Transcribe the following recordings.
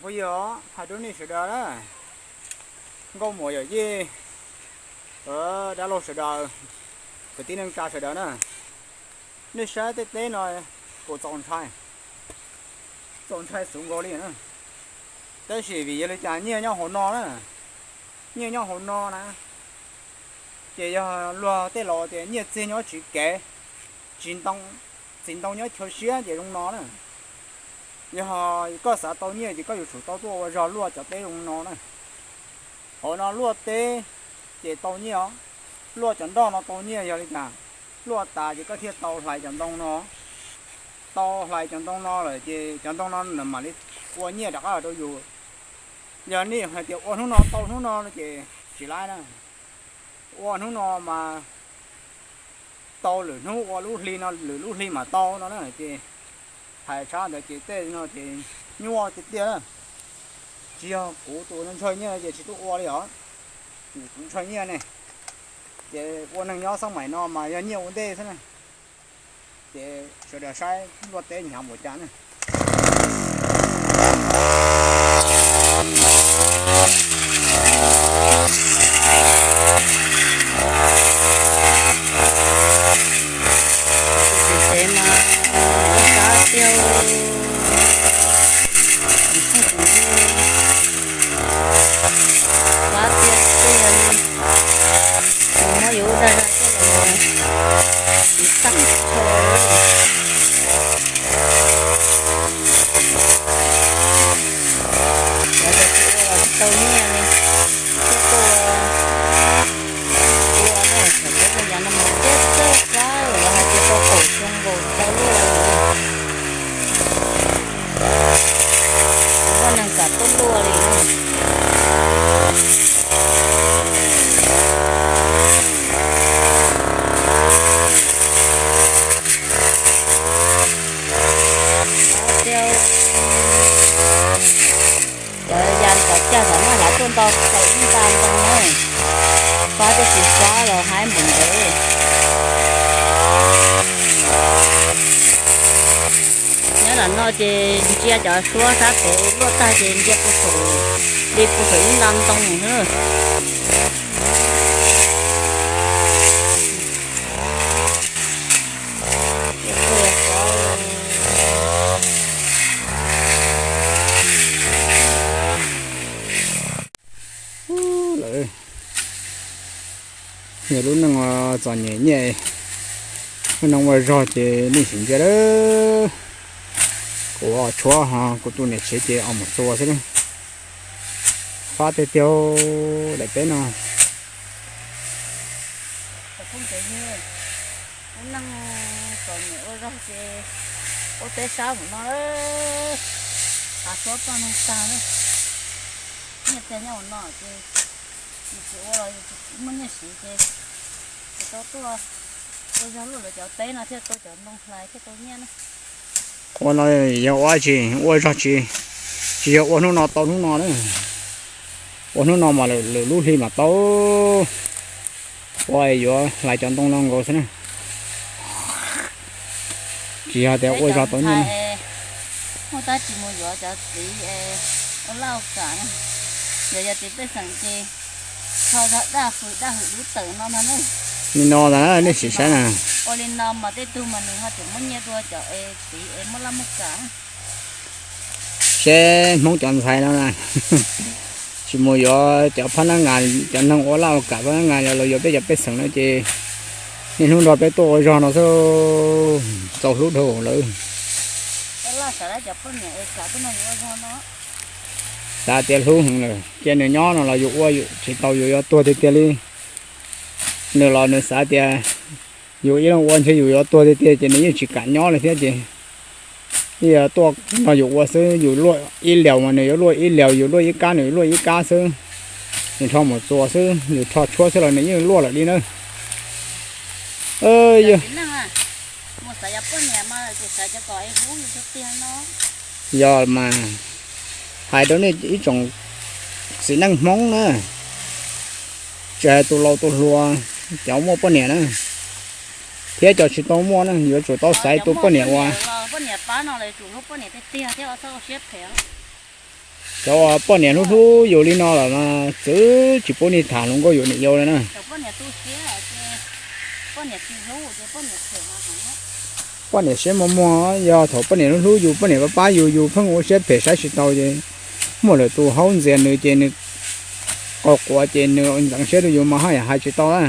Kuv yog hais rau nej sawv daws na, nkauj muam yawm yij, dab laug sawv daws, kwv tij neej tsa sawv daws na, nej saib tej teb no kuv txaus ntshai, txaus ntshai xwb nkaus li na. Tab sis vim yog li cas nyiaj nyob hauv no na, nyiaj nyob hauv no na, ces yog luag tej laus tias nyiaj txiag nyob tsis kev, tsis ntoo, txiv ntoo nyob chaw siab ces zoo no na. Yog koj xav tau nyiaj ces koj yuav tsum tau tuaj ua zog luaj cov teb zoo no na. Hauv no luaj teb ces tau nyiaj os, luaj cov nroj no tau nyiaj yog li cas, luaj tas ces koj thiaj tau hlais cov ntoo no. Tau hlais cov ntoo no lawm ces cov ntoo no mam li ua nyiaj rov qab rau yus. Yog nej hais tias ua hnub no tau hnub no ces tsis laib na. Ua hnub no mas tau lwm hnub, ua lub hli no lwm lub hli mas tau no na ces hais tshaj ntawd ces tej no ces nyuaj tiag tiag na. Tsis yog kuv tus ntshaw nyiaj ces tsis tuaj ua li os. Kuv ntshaw nyiaj ne, ces ua neeg nyob xab maim no mas yog nyiaj ua ntej xwb na. Ces sawv daws saib luaj teb hnyav npaum cas na. Tsis tsev mas ua qab tiag, qab tiag tiag li. Muab yus ua dag zog coj los tsis tag nrho li. Lawv tias tsis ua los tsis tau nyiaj li, thiaj tuaj ua na. Thaum peb ua yav no mas tiag tiag qab lawv hais tias tau kaum xyoo nkaus tau luaj li. Vaj neeg kam tuaj luaj li na. Cov ya cov cag tom no hlav tuaj nto tau ib nta ntoo na. Fab twb tsis fab los haib npaum ntawd. Nyob lam no ces ntsia cov suab sab pem luaj tag ces ntsia puag saum, li puag saum ib nta ntoo xwb. Lawm, yog lub neej txom nyem nyiaj, lub neej ua zog ces nej sim ntsia lawm. Kuv tshuav ho kuv tus niam tsev ces os mus txua xwb na. Fab tiag tiag daim teb no. Lub neej txom nyem ua zog ces ua teb sab mus no, hav suab poj neeg tag na. Nyiaj txiag nyob mus no ces yus tsis ua los yus tsis muaj nyiaj siv ces tsis tau tuaj ua zog luaj lawv cov teb no thiaj tau cov ntoo hlais thiaj tau nyiaj na. Ua no yog ua tsis ua zog tsis, tsis yog ua hnub no tau hnub no na. Ua hnub no mas lwm lub hli mas tau, ua yuav hlais cov ntoo no nkaus xwb na. Tsis yog tias ua zog tau nyiaj na. Muaj tab tsis mus yuav cov txiv ua laj ua kam na. Yog yog txiv pej xeem ces tso zog daj fwm daj fwm dub tawm no ntag na. Li no ntag nej sim saib na. Ua li no mas tej tug mas nws ho tseem muab nyiaj dua cov es txiv es muaj laj muaj kam. Seb Hmoob cov ntxhais no na, tsis mus yuav cov phab nab ngas, cov neeg ua laj ua kam phab nab ngas los yuav peb cov pej xeem no ces niaj hnub nrog peb tuaj ua zog no xwb, txaus hlub dhau lawm. Xav tias hlub heev lawm, cia nws nyob no los yus ua tsis tau yus yuav tuag tiag tiag li. Nws los nws xav tias yus ib leeg ua ntshe yus yuav tuag tiag tiag ces nws yeej tsis kam nyob li thiab ces yeej tuaj nrog yus ua xwb. Yus luaj ib laus mas nws yuav luaj ib laus, yus luaj ib kab nws yuav luaj ib kab xwb. Nws rho mus txuas xwb, yus rho tshuab xwb los nws yeej luaj lawm li na. Yog mas, hais rau nej ib tsoom txiv neej Hmoob na, tsis hais tus laus tus hluas, cov muaj poj niam na, thiab cov tsis tau muaj na, yuav tsum tau xaiv tus poj niam uas, Cov uas poj niam hlub hlub yus li no los mas txwv tsis pub niag tham hluas nkauj yus niam yau li na. Poj niam siab muag muag, yog thaum poj niam hlub hlub yus, poj niam pab pab yus, yus pheej ua siab phem saib tsis taus ces muaj lwm tus haub ntxias nws ces nws qaug quav ces nws ntxeev siab rau yus mas haj yam hais tsis tau na.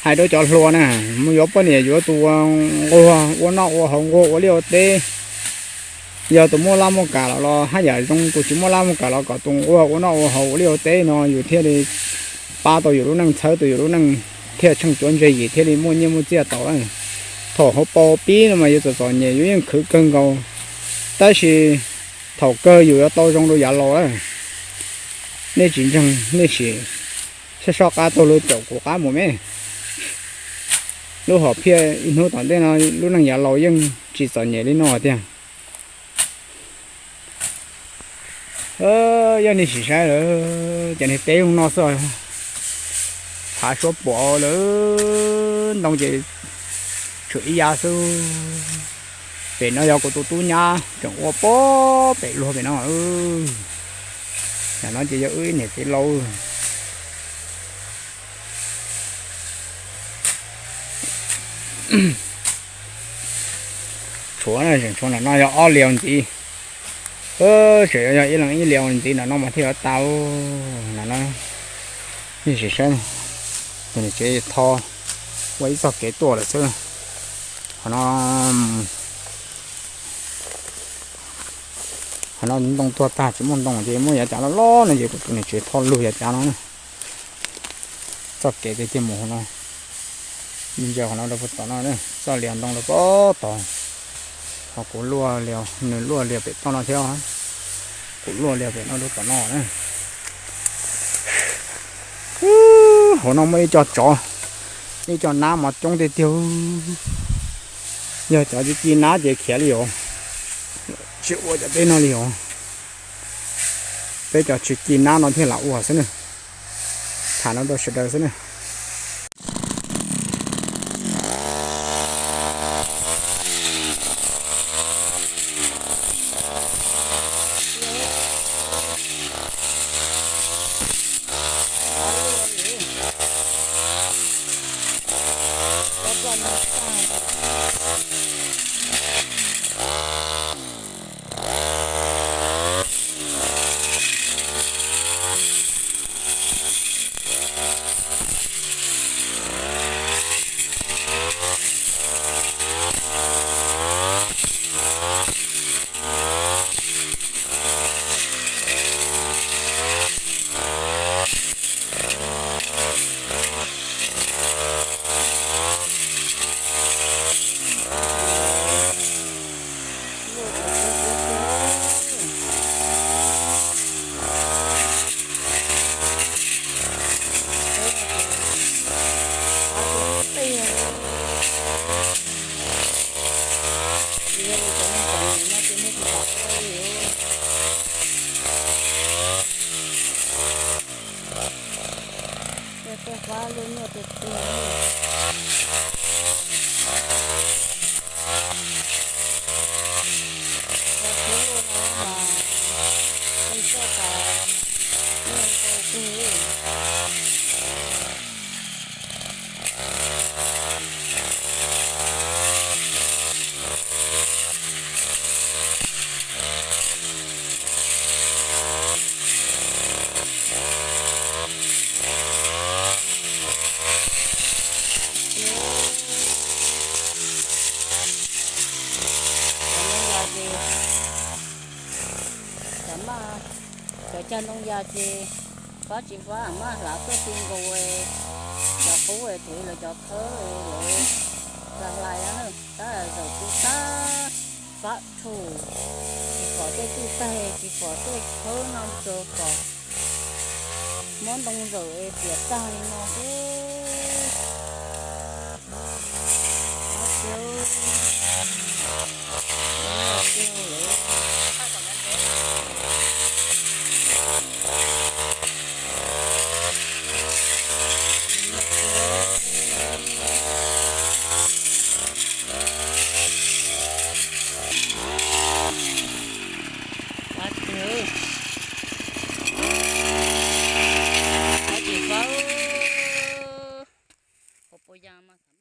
Hais rau cov hluas na, mus yuav poj niam yuav tus nquag ua noj ua haus, nquag ua liaj ua teb. Yog tus muaj laj muaj kam los los haj yam zoo, tus tsis muaj laj muaj kam los kom tus nquag ua noj ua haus ua liaj ua teb no yus thiaj li pab tau yus lub neej, txhawb tau yus lub neej, thiaj tsheej cuav ntse yim thiaj li muaj nyiaj muaj txiaj tau. Thaum hauv paus pib no mas yus txom txom nyem yus yeej khwv kawg nkaus, tab sis thaum kawg yus yuav tau zoo rau yav laus lawm. Nej tsis ntseeg nej sim soj soj qab taug lw caum kuv qab mus me. Lub hom phiaj ib hnub tom ntej no lub neej yav laus yeej tsis txom nyem li no tiag. Yog nej sim saib lawm ces niag teb zoo no xwb, thav suab puam lawm, ntoo ces tshuav ib yam xwb. Pem no yog kuv tus tub nyab tseem ua pob pem luag pem no. Yam no ces yog wb ib niam txiv laus. Tshuav, tshuav no yog ob liag ntxiv. Tseem yog ib leeg ib liag ntxiv no no mas thiaj yuav tau. No, nej sim saib, tus niam tsev tho ua ib txoj kev tuaj lawm xwb. Qhov no, qhov no ntoo tuag tag tsis muaj ntoo ces muab yav cav loj loj no ces kuv tus niam tsev tho lug yav cav no na. Txoj kev tiag tiag mus hauv no, me ntsia qhov no rau puag tom no, txoj liag ntoo rau puag tod. Ho kuv luaj liag, nws luaj liag pem toj no thiab, kuv luaj liag pem no rau tom no na. Hauv no muaj ib co tsov, ib co nab mas coob tiag tiag. Yog cov ci nab ces khiav li os, tsis ua cov teb no li os. Peb cov tsis ci nab no thiaj lam ua xwb na. Tham no rau sawv daws xwb na. Tej fab luaj nyuaj tiag tiag. Cov khub luaj no mas kuj txawj tas, nyuaj ntau kawg. Cov ntoo yas ces, cov maj, cov cag ntoo yas ces fab tsis fab maj hlav tuaj ti nkaus cov qub es thuv lawv cov khawb lawv hlais hlais na, tab zaum tu tag fab rhum, tsis pom tej twj taig tsis pom tej khawb no tso kom muab ntoo zaum es piam tag li no xwb. Qab Ua ya mas